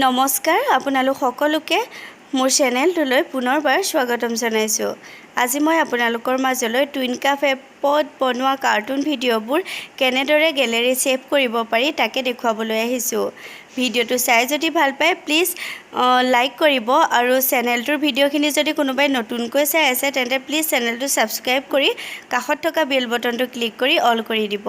নমস্কাৰ, আপোনালোক সকলোকে মোৰ চেনেলটোলৈ পুনৰবাৰ স্বাগতম জনাইছোঁ। আজি মই আপোনালোকৰ মাজলৈ টুইনকাফ এপত বনোৱা কাৰ্টুন ভিডিঅ'বোৰ কেনেদৰে গেলেৰী ছেভ কৰিব পাৰি, তাকে দেখুৱাবলৈ আহিছোঁ। ভিডিঅ'টো চাই যদি ভাল পায়, প্লিজ লাইক কৰিব আৰু চেনেলটোৰ ভিডিঅ'খিনি যদি কোনোবাই নতুনকৈ চাই আছে, তেন্তে প্লিজ চেনেলটো ছাবস্ক্ৰাইব কৰি কাষত থকা বেল বটনটো ক্লিক কৰি অল কৰি দিব।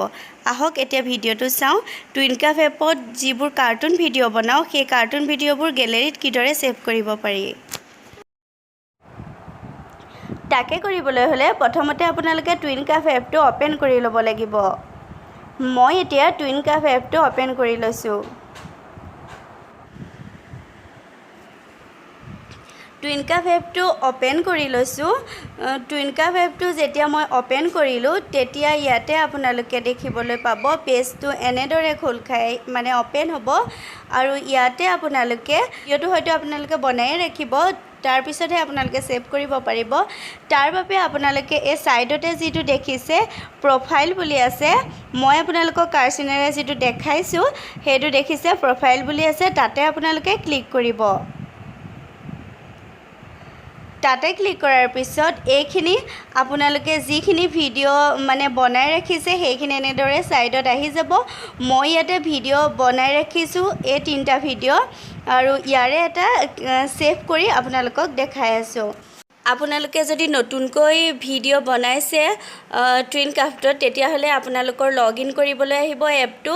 আহক, এতিয়া ভিডিঅ'টো চাওঁ, টুইনকাফ এপত যিবোৰ কাৰ্টুন ভিডিঅ' বনাওঁ, সেই কাৰ্টুন ভিডিঅ'বোৰ গেলেৰীত কিদৰে ছেভ কৰিব পাৰি। তাকে কৰিবলৈ হ'লে প্ৰথমতে আপোনালোকে টুইনকাফ এপটো অ'পেন কৰি ল'ব লাগিব। মই এতিয়া টুইনকাফ এপটো অ'পেন কৰি লৈছোঁ। টুইনকাফ এপটো অ'পেন কৰি লৈছোঁ। টুইনকাফ এপটো যেতিয়া মই অ'পেন কৰিলোঁ, তেতিয়া ইয়াতে আপোনালোকে দেখিবলৈ পাব, পেজটো এনেদৰে খোল খাই, মানে অ'পেন হ'ব। আৰু ইয়াতে আপোনালোকে ভিডিঅ'টো হয়তো আপোনালোকে বনায়ে ৰাখিব, তাৰপিছতহে আপোনালোকে ছেভ কৰিব পাৰিব। তাৰ বাবে আপোনালোকে এই ছাইডতে যিটো দেখিছে প্ৰফাইল বুলি আছে, মই আপোনালোকক কাৰ্চিনেৰে যিটো দেখাইছোঁ, সেইটো দেখিছে প্ৰফাইল বুলি আছে, তাতে আপোনালোকে ক্লিক কৰিব। তাতে ক্লিক কৰাৰ পিছত এইখিনি আপোনালোকে যিখিনি ভিডিঅ' মানে বনাই ৰাখিছে, সেইখিনি এনেদৰে ছাইডত আহি যাব। মই ইয়াতে ভিডিঅ' বনাই ৰাখিছোঁ এই তিনিটা ভিডিঅ' আৰু ইয়াৰে এটা ছেভ কৰি আপোনালোকক দেখাই আছোঁ। আপোনালোকে যদি নতুনকৈ ভিডিঅ' বনাইছে টুইন ক্ৰাফ্টত, তেতিয়াহ'লে আপোনালোকৰ লগ ইন কৰিবলৈ আহিব এপটো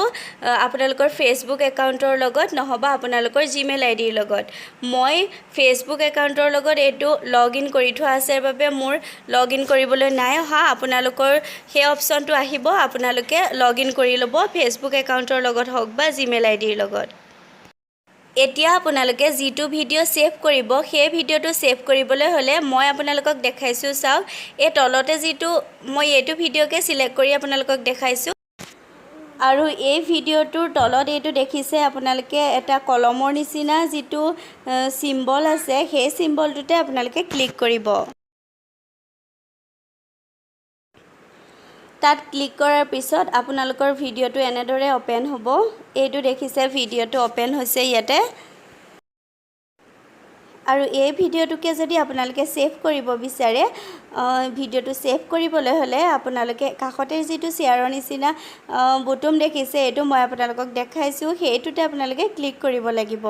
আপোনালোকৰ ফেচবুক একাউণ্টৰ লগত নহ'বা আপোনালোকৰ জিমেইল আই ডিৰ লগত। মই ফেচবুক একাউণ্টৰ লগত এইটো লগ ইন কৰি থোৱা আছে বাবে মোৰ লগ ইন কৰিবলৈ নাই অহা। আপোনালোকৰ সেই অপশ্যনটো আহিব, আপোনালোকে লগ ইন কৰি ল'ব ফেচবুক একাউণ্টৰ লগত হওক বা জিমেইল আই ডিৰ লগত। এতিয়া আপোনালোকে যিটো ভিডিঅ' ছেভ কৰিব, সেই ভিডিঅ'টো ছেভ কৰিবলৈ হ'লে মই আপোনালোকক দেখাইছোঁ, চাওক। এই তলতে যিটো, মই এইটো ভিডিঅ'কে চিলেক্ট কৰি আপোনালোকক দেখাইছোঁ। আৰু এই ভিডিঅ'টোৰ তলত এইটো দেখিছে আপোনালোকে, এটা কলমৰ নিচিনা যিটো চিম্বল আছে, সেই চিম্বলটোতে আপোনালোকে ক্লিক কৰিব। তাত ক্লিক কৰাৰ পিছত আপোনালোকৰ ভিডিঅ'টো এনেদৰে অ'পেন হ'ব। এইটো দেখিছে, ভিডিঅ'টো অ'পেন হৈছে ইয়াতে। আৰু এই ভিডিঅ'টোকে যদি আপোনালোকে ছেভ কৰিব বিচাৰে, ভিডিঅ'টো ছেভ কৰিবলৈ হ'লে আপোনালোকে কাষতে যিটো শ্বেয়াৰৰ নিচিনা বুটম দেখিছে, এইটো মই আপোনালোকক দেখাইছোঁ, সেইটোতে আপোনালোকে ক্লিক কৰিব লাগিব।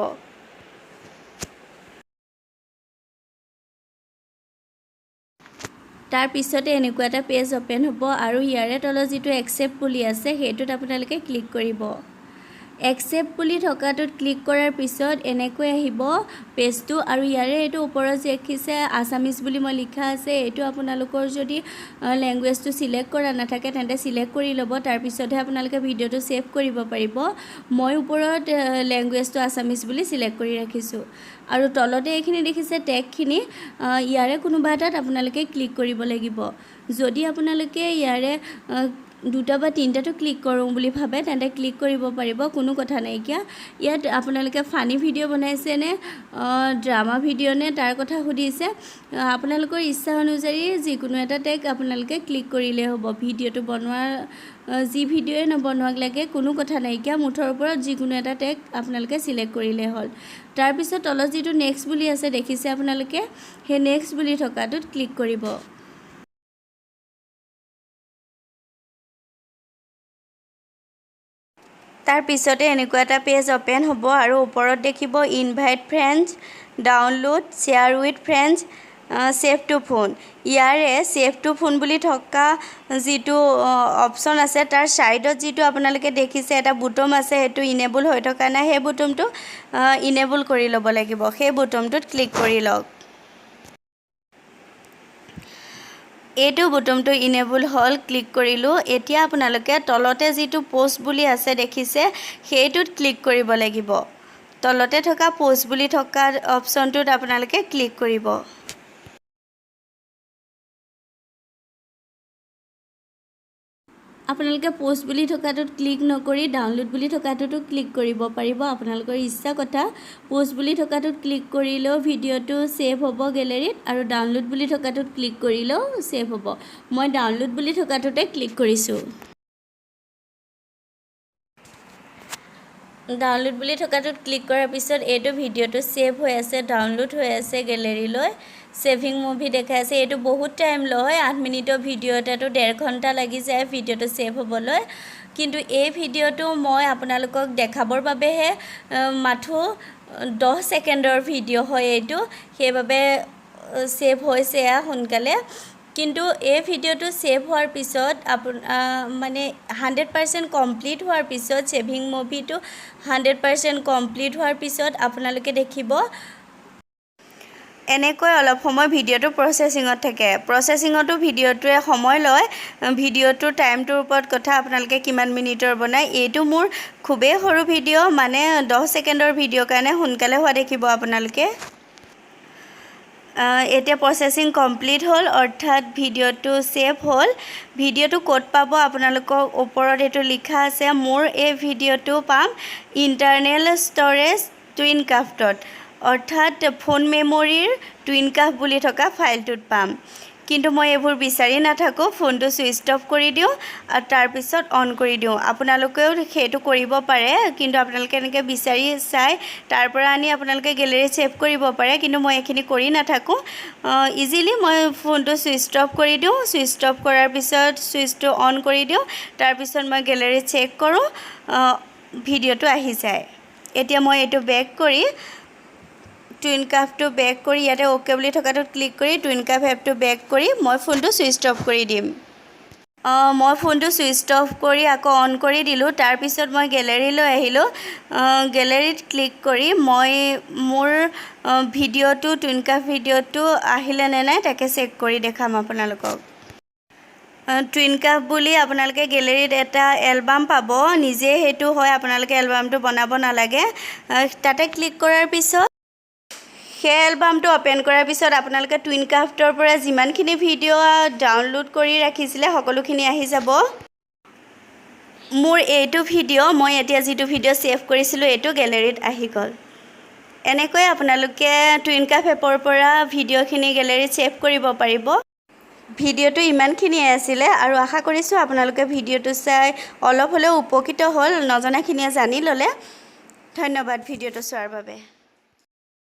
তাৰপিছতে এনেকুৱা এটা পেজ অ'পেন হ'ব আৰু ইয়াৰে তলত যিটো একচেপ্ট বুলি আছে, সেইটোত আপোনালোকে ক্লিক কৰিব। একচেপ্ট বুলি থকাটোত ক্লিক কৰাৰ পিছত এনেকৈ আহিব পেজটো। আৰু ইয়াৰে এইটো ওপৰত যে দেখিছে আছামিজ বুলি মই লিখা আছে, এইটো আপোনালোকৰ যদি লেংগুৱেজটো চিলেক্ট কৰা নাথাকে, তেন্তে চিলেক্ট কৰি ল'ব, তাৰপিছতহে আপোনালোকে ভিডিঅ'টো ছেভ কৰিব পাৰিব। মই ওপৰত লেংগুৱেজটো আছামিজ বুলি চিলেক্ট কৰি ৰাখিছোঁ। আৰু তলতে এইখিনি দেখিছে টেগখিনি, ইয়াৰে কোনোবা এটাত আপোনালোকে ক্লিক কৰিব লাগিব। যদি আপোনালোকে ইয়াৰে দুটা বা তিনিটাতো ক্লিক কৰোঁ বুলি ভাবে, তেন্তে ক্লিক কৰিব পাৰিব, কোনো কথা নাইকিয়া। ইয়াত আপোনালোকে ফানী ভিডিঅ' বনাইছে নে ড্ৰামা ভিডিঅ' নে তাৰ কথা সুধিছে। আপোনালোকৰ ইচ্ছা অনুযায়ী যিকোনো এটা টেগ আপোনালোকে ক্লিক কৰিলেই হ'ব। ভিডিঅ'টো বনোৱাৰ যি ভিডিঅ'ই নবনোৱাক লাগে, কোনো কথা নাইকিয়া, মুঠৰ ওপৰত যিকোনো এটা টেগ আপোনালোকে চিলেক্ট কৰিলেই হ'ল। তাৰপিছত তলত যিটো নেক্সট বুলি আছে দেখিছে আপোনালোকে, সেই নেক্সট বুলি থকাটোত ক্লিক কৰিব। তাৰপিছতে এনেকুৱা এটা পেজ অ'পেন হ'ব আৰু ওপৰত দেখিব invite friends, download, share with friends, save to phone। ইয়াৰে ছেভ টু ফোন বুলি থকা যিটো অপশ্যন আছে, তাৰ ছাইডত যিটো আপোনালোকে দেখিছে এটা বুটম আছে, সেইটো ইনেবল হৈ থকা নাই, সেই বুটমটো ইনেবল কৰি ল'ব লাগিব। সেই বুটমটোত ক্লিক কৰি লওক। এইটো বুটমটো ইনেবল হ'ল, ক্লিক কৰিলোঁ। এতিয়া আপোনালোকে তলতে যিটো প'ষ্ট বুলি আছে দেখিছে, সেইটোত ক্লিক কৰিব লাগিব। তলতে থকা প'ষ্ট বুলি থকা অপশ্যনটোত আপোনালোকে ক্লিক কৰিব। আপোনালোকে প'ষ্ট বুলি থকাটোত ক্লিক নকৰি ডাউনলোড বুলি থকাটোতো ক্লিক কৰিব পাৰিব, আপোনালোকৰ ইচ্ছা কথা। প'ষ্ট বুলি থকাটোত ক্লিক কৰিলেও ভিডিঅ'টো ছেভ হ'ব গেলেৰীত আৰু ডাউনলোড বুলি থকাটোত ক্লিক কৰিলেও ছেভ হ'ব। মই ডাউনলোড বুলি থকাটোতে ক্লিক কৰিছোঁ। ডাউনলোড বুলি থকাটোত ক্লিক কৰাৰ পিছত এইটো ভিডিঅ'টো ছেভ হৈ আছে, ডাউনলোড হৈ আছে গেলেৰীলৈ। ছেভিং মুভি দেখাই আছে। এইটো বহুত টাইম লয়। 8 মিনিটৰ ভিডিঅ' এটাতো 1.5 ঘণ্টা লাগি যায় ভিডিঅ'টো ছেভ হ'বলৈ। কিন্তু এই ভিডিঅ'টো মই আপোনালোকক দেখাবৰ বাবেহে, মাথো 10 ছেকেণ্ডৰ ভিডিঅ' হয় এইটো, সেইবাবে ছেভ হৈছে এয়া সোনকালে। কিন্তু এই ভিডিঅ'টো ছেভ হোৱাৰ পিছত মানে 100% কমপ্লিট হোৱাৰ পিছত, ছেভিং মুভিটো 100% কমপ্লিট হোৱাৰ পিছত আপোনালোকে দেখিব এনেকৈ অলপ সময় ভিডিঅ'টো প্ৰচেছিঙত থাকে। প্ৰচেছিঙতো ভিডিঅ'টোৱে সময় লয়। ভিডিঅ'টোৰ টাইমটোৰ ওপৰত কথা, আপোনালোকে কিমান মিনিটৰ বনায়। এইটো মোৰ খুবেই সৰু ভিডিঅ', মানে 10 ছেকেণ্ডৰ ভিডিঅ' কাৰণে সোনকালে হোৱা দেখিব আপোনালোকে। এতিয়া প্ৰচেছিং কমপ্লিট হ'ল, অৰ্থাৎ ভিডিঅ'টো ছেভ হ'ল। ভিডিঅ'টো ক'ত পাব আপোনালোকক ওপৰত এইটো লিখা আছে। মোৰ এই ভিডিঅ'টো পাম ইণ্টাৰনেল ষ্ট'ৰেজ টুইন ক্ৰাফ্টত, অৰ্থাৎ ফোন মেমৰিৰ টুইন ক্ৰাফ্ট বুলি থকা ফাইলটোত পাম। কিন্তু মই এইবোৰ বিচাৰি নাথাকোঁ, ফোনটো ছুইচ অফ কৰি দিওঁ আৰু তাৰপিছত অন কৰি দিওঁ। আপোনালোকেও সেইটো কৰিব পাৰে। কিন্তু আপোনালোকে এনেকৈ বিচাৰি চাই তাৰ পৰা আনি আপোনালোকে গেলেৰীত ছেভ কৰিব পাৰে। কিন্তু মই এইখিনি কৰি নাথাকোঁ। ইজিলি মই ফোনটো ছুইচ অফ কৰি দিওঁ। ছুইচ অফ কৰাৰ পিছত ছুইচটো অন কৰি দিওঁ। তাৰপিছত মই গেলেৰীত চেক কৰোঁ, ভিডিঅ'টো আহি যায়। এতিয়া মই এইটো বেক কৰি, টুইন ক্ৰাফ্টটো বেক কৰি, ইয়াতে অ'কে বুলি থকাটোত ক্লিক কৰি টুইন ক্ৰাফ্ট এপটো বেক কৰি মই ফোনটো ছুইচ অফ কৰি দিম। মই ফোনটো ছুইচ অফ কৰি আকৌ অন কৰি দিলোঁ। তাৰপিছত মই গেলেৰীলৈ আহিলোঁ। গেলেৰীত ক্লিক কৰি মই মোৰ ভিডিঅ'টো, টুইন ক্ৰাফ্ট ভিডিঅ'টো আহিলে নে নাই তাকে চেক কৰি দেখাম আপোনালোকক। টুইন ক্ৰাফ্ট বুলি আপোনালোকে গেলেৰীত এটা এলবাম পাব নিজে। সেইটো হয়, আপোনালোকে এলবামটো বনাব নালাগে। তাতে ক্লিক কৰাৰ পিছত, সেই এলবামটো অ'পেন কৰাৰ পিছত আপোনালোকে টুইন ক্ৰাফ্টৰ পৰা যিমানখিনি ভিডিঅ' ডাউনলোড কৰি ৰাখিছিলে, সকলোখিনি আহি যাব। মোৰ এইটো ভিডিঅ', মই এতিয়া যিটো ভিডিঅ' ছেভ কৰিছিলোঁ, এইটো গেলেৰীত আহি গ'ল। এনেকৈ আপোনালোকে টুইন ক্ৰাফ্ট এপৰ পৰা ভিডিঅ'খিনি গেলেৰীত ছেভ কৰিব পাৰিব। ভিডিঅ'টো ইমানখিনিয়ে আছিলে আৰু আশা কৰিছোঁ আপোনালোকে ভিডিঅ'টো চাই অলপ হ'লেও উপকৃত হ'ল, নজনাখিনিয়ে জানি ল'লে। ধন্যবাদ ভিডিঅ'টো চোৱাৰ বাবে।